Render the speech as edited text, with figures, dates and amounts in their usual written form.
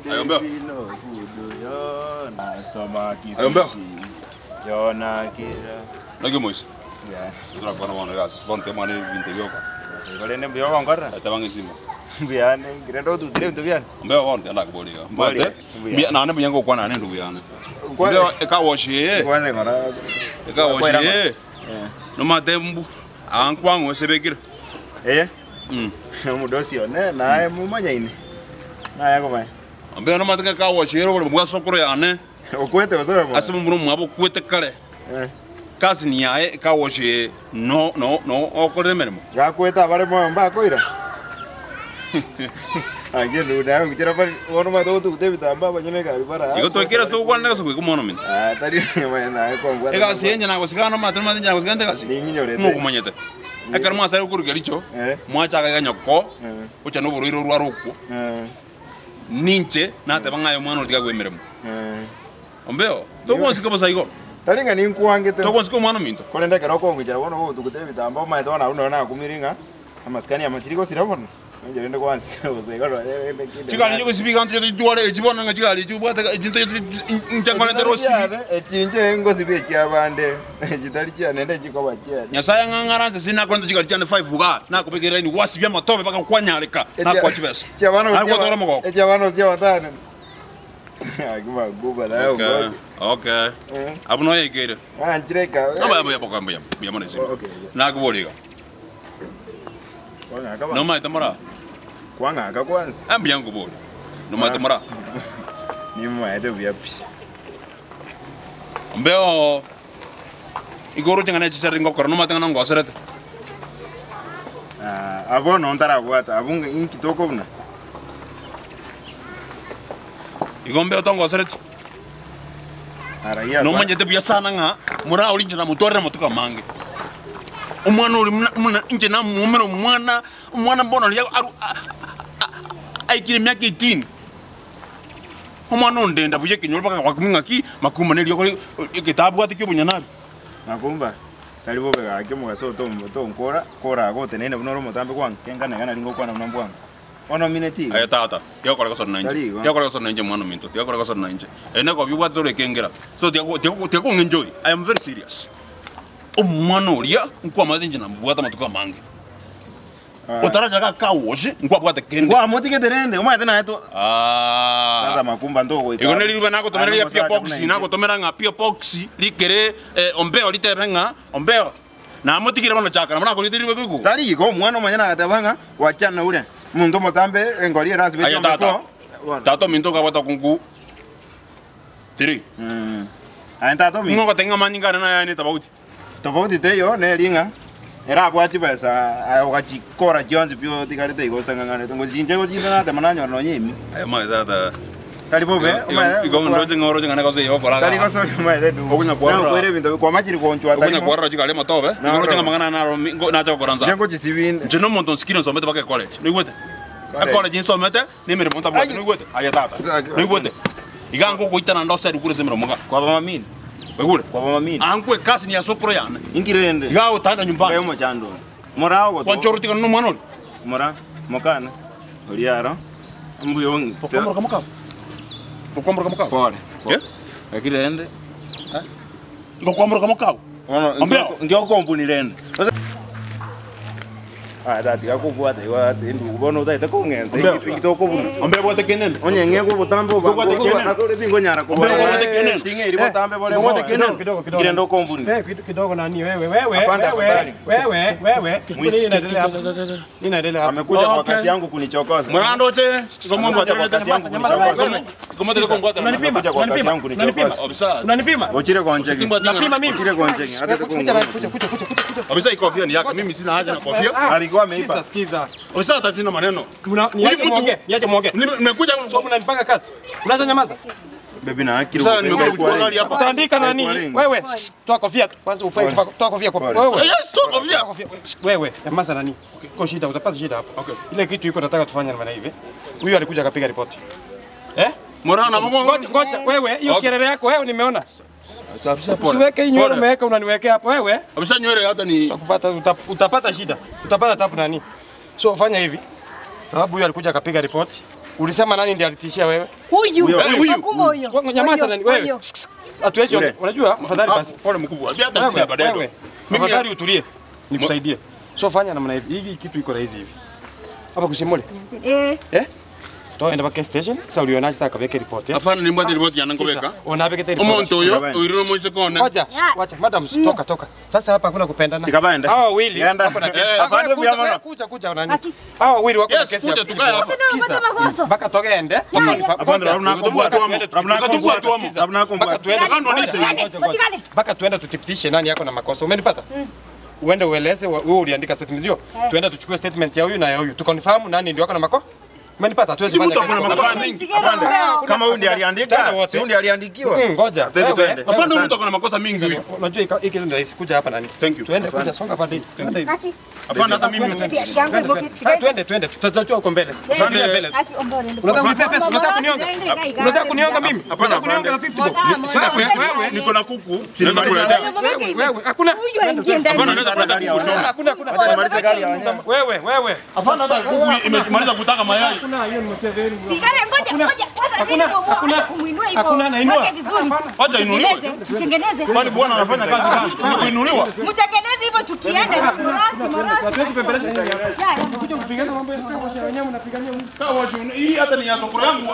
Ayombeo. Ayombeo. Naki omoisia? Torakwana bono egasi. Bono tiga mwane ebinto bioka. Korende mbuya ogonkorera? Teba ng'a esimo. Mbuyande, rende otutire ebinto biane. Mbeo bono tiga ndakoborie iga. Mborie, Mbwate, mbuya. mbuya naende mbuya ngokwana naende endugu yane. Nkwane. Mbeo ekawoshi eye, Nkwane ng'ora. ekawoshi Kwaira eye, Eh. nomate mbu, aa nkwang'u osebekire. Eh. Mm. Omodosi one naye momanyaine. Naye akomanya. Mbeo nomate ng'a ekawoshi ere oboremo bwa sokoro yane, Okwete gose ore moyo? ase momura omwabo okwete kare. Eh. Cousin yaye ekawoshi eye no no no okorire emeremo. Gakwete abare moyo mbakoira. Ange ndu naye ngochera bari bono omanyete gotuguta ebitambaa abanyene egari bara. Igo twaikire ase ogokwana negasi goika omwana ominto. Ah, tari omanye naye kombwata. Egasi eye inche nagosigana nomanyete nomanyete inche nagosigana egasi. Ninginyorete. Mokomanyete. Ekero mwasare korwa Kericho, Eh. mwachaka iga nyoko, Eh. gocha noborwaire orware okwo. Eh. Ninche nateba ng'a aye omwana ore tiga agwe emeremo. Eh. Ombeo, togonsika bosa igo? Tari ng'a ninkwangete. Togonsika omwana ominto? Korende ekero okongochera bono ogotuguta ebitambaa omanyete bono abwo nonye nakumire ng'a amasikani amachiri gosira bono, inche rende gwansika bosa igo nonye rende kinde. Chigari echi ogosibi iga ntoche tochitware echi bono ng'a chigari echi obwate echi ntoche inche nkorentere osibi. Echi inche ngosibi echiabande, chitari chiane naende chikoba chiane. Nyasaye ang'ang'are anse ase nakorenta chigari chiane five igaa, nakobekera line gwasibia amatobe mpaka kwanyareka, nakoa chibesa. Naye gwatwara omogoko. Echiabana gose chiabatano. Aki maguba naye Okay, ogoche. okay. Eh. Abwo noyekeire. Anchire eka. Mbuya mbuya mbuya mbuya mbuya mono ase. Oh, okay, yeah. Nakoboria iga. Kwang'aka ba. Nomaete mora? Kwang'aka kwanza. Ah, mbuya nkoboria. Nomaete mora? Nimaete buya pi. Mbeo igo oroche ng'a ne chisare ngokora nomaete ng'a nongoserete. Ah, abwo no ntarabwata abwo inki tokobuna. Igo mbe otongosereti. Araia Nomanyete buya sana ng'a moraorie inche namotwarire amatuko amange. Omwana oria muna muna inche namoumera omwana, omwana bono oria aru a- a- aikire emiaka 18. Omwana ondenda buya ekenyoro mpaka gwakumia ng'aki, makumba neriogo ri egetabwate kia obonyanabi. Makumba, tari bobe gaki omogaso otom- otonkora, koraga otenene buna ore omotambe kwango, kenkana iga nari ngokwana buna mbwango. Bono omineti iga. Aye tata, tiga kore gosona nainche, Tari igo. tiga kore gosona nainche mwana ominto, tiga kore gosona nainche. Ere nekobi obwate tore ekengera, so tiga ko- tiga ko- tiga kong'enjoy, I am very serious. Omwana oria nkwamaete inche namobwate amatuko amange. Otarachaka akawoshe, nkwabwate kende. Nkwamotigete rende, omanyete naye to. Ah. Sasa makumba ntogoika. Igo neriruba nagotomera Aye ria P.O. nomosacha Box, buna inche. nagotomera ng'a P.O. Box rikere eh, ombeo ritebe ng'a ombeo Namotigire bono chaka, nabo nakorete riroba bw'eguo. Tari igo, omwana omonyene agateba ng'a, Gwachana ure, omonto omotambe engori ere ase Aye echombe tata, fo. Bono. tata ominto okabwata okungu tiri. Mm. Aye tata ominto. Ng'o ogoteba ng'a amanyinga ane nayane etabauti? Tofauti teiyo neri ng'a ere abwate chibesa aye ogachikora chionsi pi otigarete igo osang'ang'anete ngochinche gochinche natema nanyora nonye ime. Aye omanyete tata. Tari bobe, omanyete Igo ndoche ng'a oroche ng'a negoso eye okora Tari gosori omanyete du. Okonya kwarora. Nakwere ebinto kwamachire gonchwa Okonya kwarora chigari amatobe, igo oroche ng'a amang'ana aya naro nache gokora nsa. Inche ngochisibi Inche nomonto nsikire nsomete mpaka ecollege, noigwete? College. Ecollege nsomete, na emeremo ntabwati, Ai. noigwete? Aye tata, noigwete? Iga ngogoita naende oseri kure ase emeremo iga. Kwaba mamini. Oigure? Kwaba mamini. Aa nkwe ekasi ni ase okoro yane. Inki rende? Iga agotanga nyumbani. Kae omochando oyo. Mora ogoto. Gwancha orotigana nomwana oria? Mora, mokana. Oria aro. Mbuya ong- Okwamboka mokao. Okwamboka mokao. Pole. Eh? Lakini rende. Ngokwamboka mokao. Bono Ombeo. nkio kompuni rende. Ah, tatiga kobwata igo ati endugu bono otaete kong'enta inki tokobuna. Ombe bwate kenene. Onye ng'e gobotambe Kobwate kenene. obango tingonyara Ombe kobwate kenene. Ting'eri botambe bore Kidogo, kidogo, kidogo, kidogo. Ngirende okombuni. Eh, kidogo nani wewe wewe Afande, wewe afadhali. wewe wewe Mwisi. Nini inaendelea hapa? Nini inaendelea hapa? Amekuja kwa Okay. kazi yangu kunichokoza. Murando che. Amekuja kwa kazi yangu kunichokoza. Unanipima? Amekuja kwa kazi Unanipima? yangu Unanipima? kunichokoza. Obisa. Unanipima? Ochire koncheki. Unapima mimi? Ochire koncheki. Hata Kuja na- kuja kuja kuja kuja kuja. Obisa ikofia ni yake. Mimi sina haja na kofia. Ah, Alikuwa ameiba. Sikiza, sikiza. Obisa hata sina maneno. Mna- Niache mtu- muongee, niache muongee. Nimekuja So mnanipanga kazi. Unaanza nyamaza. Baby na akili. Sasa nimekuja kuchukua gari hapa. Utaandika nani? Haikuwa Wewe, toa kofia tu. Kwanza ufai toa kofia kwa Pole. wewe. Yes, toa kofia. Toa kofia. Wewe, nyamaza nani? Kwa shida utapata shida hapo. Okay. Ile kitu iko nataka tufanye namna hivi. Huyu alikuja akapiga ripoti. Eh? Morana mama. Ngoja ngoja wewe, hiyo Okay. kelele yako wewe nimeona. Sabisa pole. Usiweke hii nywele Pole. umeweka unaniwekea hapo wewe. Obisa nywele hata ni Utakupata utapata shida. Utapata tabu nani? So fanya hivi. Sababu huyu alikuja akapiga ripoti. Ulisema nani ndiye alitishia wewe? Huyu. Eh, huyu. Wakumba huyo. Wewe, Nyamaza Huyo, nani wewe? huyo. Hatuwezi Yule. unajua mfadhali basi. Pole mkubwa. Hata sina Wewe, baadaye. wewe, Mimi Afadhali utulie. Nikusaidie. So fanya namna hivi. Hii kitu iko rahisi hivi. Hapa kusimule. Eh. Eh? Toenda pa station. Sasa ulionaje taka kaweke ripoti. eh? afana nimbwate ripoti yana ngobeka. Unabeke ripoti. Omuntu uyo uiriro moise kone. Ngoja, wacha madam, toka toka. Sasa hapa hakuna kupendana. Tikabaenda. Hawa wawili Enda. wako na kesi. Eh, afande Kuja, vyama. Kuja kuja nani? Aki. Hawa wawili wako na Yes, kesi. ya kuja tukae hapa. Sikiza. Sina makosa. Mpaka togende. Afande rabuna kombwata. Rabuna Tukatumbua tuamo. Rabuna Mpaka kombwata. tuende. Kando nise. Ngoja, ngoja. Patikane. Mpaka tuende tuthibitishe nani yako na makosa. Umenipata? Uende ueleze wewe uliandika statement ndio. Tuende tuchukue statement ya huyu na ya huyu. Tukonfirm nani ndio yako na makosa. Umenipata? Hatuwezi Mtu fanya ako na kazi kwa makosa pamoja. mingi. Afande, kama huyu ndiye aliandika, Tena wote. si huyu ndiye aliandikiwa. Ngoja. Baby Wewe, twende. Afande mtu ako na makosa mingi huyu. Unajua hiki kitu ni rahisi kuja hapa nani? Thank you. Tuende kuja songa pande. Twende hivi. Aki. Afande hata mimi Ah, Twende twende tutajua huko mbele. Tutajua mbele. Unataka kunipea pesa? Unataka kunionga? Unataka kunionga mimi? Hapana, Unataka kunionga na 50 bob? Sina Wewe, feti. wewe. Niko na kuku. Naweza kuletea. Wewe, hakuna. Huyu aingie ndani. Afande naweza kuleta kuku choma. Hakuna hakuna. Tumalize gari ya wanyama. Wewe wewe. Afande hata kuku imemaliza kutaka mayai. Hakuna hiyo ni mchezo. Tigare, ngoja, ngoja. Kwanza Hakuna, nini bomoa, hakuna. acha kumuinua hivyo. Hakuna, nainua. Weke vizuri. Wacha inuliwe. Mtengeneze, mtengeneze. Kwani bwana anafanya kazi gani? Ni kuinuliwa. Mtengeneze hivyo tukienda. Morasi, morasi. Hatuwezi pembeleza. Ya, ya. Kuja kupigana mambo ya kwa wanyama unapigania huyu. Hii hata ni ya sokoro yangu.